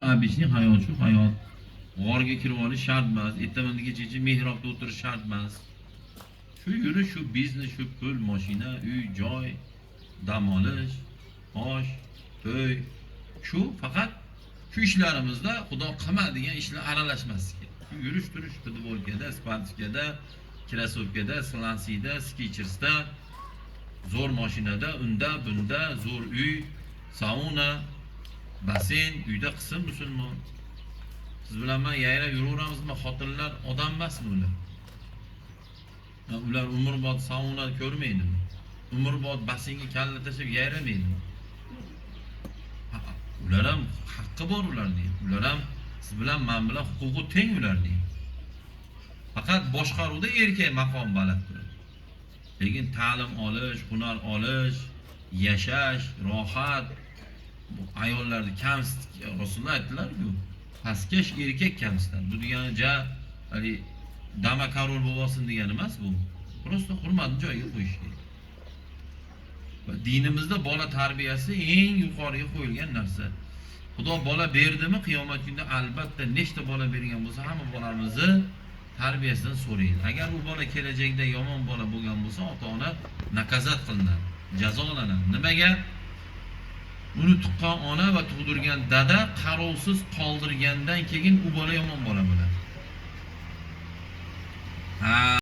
Обычный hayot shu hayot. G'orga kirib olish shart emas, ertaman kechacha mehrobda o'tirish shart emas. Shu yurish, shu biznes, shu pul, mashina, uy, joy, dam olish, osh, to'y. Shu faqat shu ishlarimizda Xudo qilma degan ishlar aralashmaslik kerak. Shu yurish turish futbolkada, sportivkada, krossovkada, slansida, Skechersda, zo'r mashinada, unda, bunda, zo'r uy, sauna, basseyn uyda qilsin musulmon. Siz bilan man yayrab yuraveramizmi? Xotinlar odam emasmi ular? Ha, ular umrbod sauna ko'rmaydimi? Umrbod basseynga kalla tashlab yayramaydimi? Ha, ular ham haqqi bor ularning. Ular ham siz bilan man bilan huquqi teng ularning. Faqat boshqaruvda erkak maqom baland turadi. Lekin ta'lim olish, hunar olish, yashash, rohat, bu ayollarni kamsit, Rasululloh aytdilar-ku, pastkash erkak kamsitadi. Bu degani ja haligi дама король bo'lib olsin degani emas bu. Просто hurmatni joyiga qo'yish kerak. Va dinimizda bola tarbiyasi eng yuqoriga qo'yilgan narsa. Xudo bola berdimi, qiyomat kunida albatta nechta bola bergan bo'lsa, hamma bolamizni tarbiyasidan so'raydi. Agar u bola kelajakda yomon bola bo'lgan bo'lsa, ota-ona наказать qilinadi, jazolanadi. Nimaga? Uni tuqqan ona va tug'dirgan dada qarovsiz qoldirgandan keyin u bola yomon bola bo'ladi. Ha.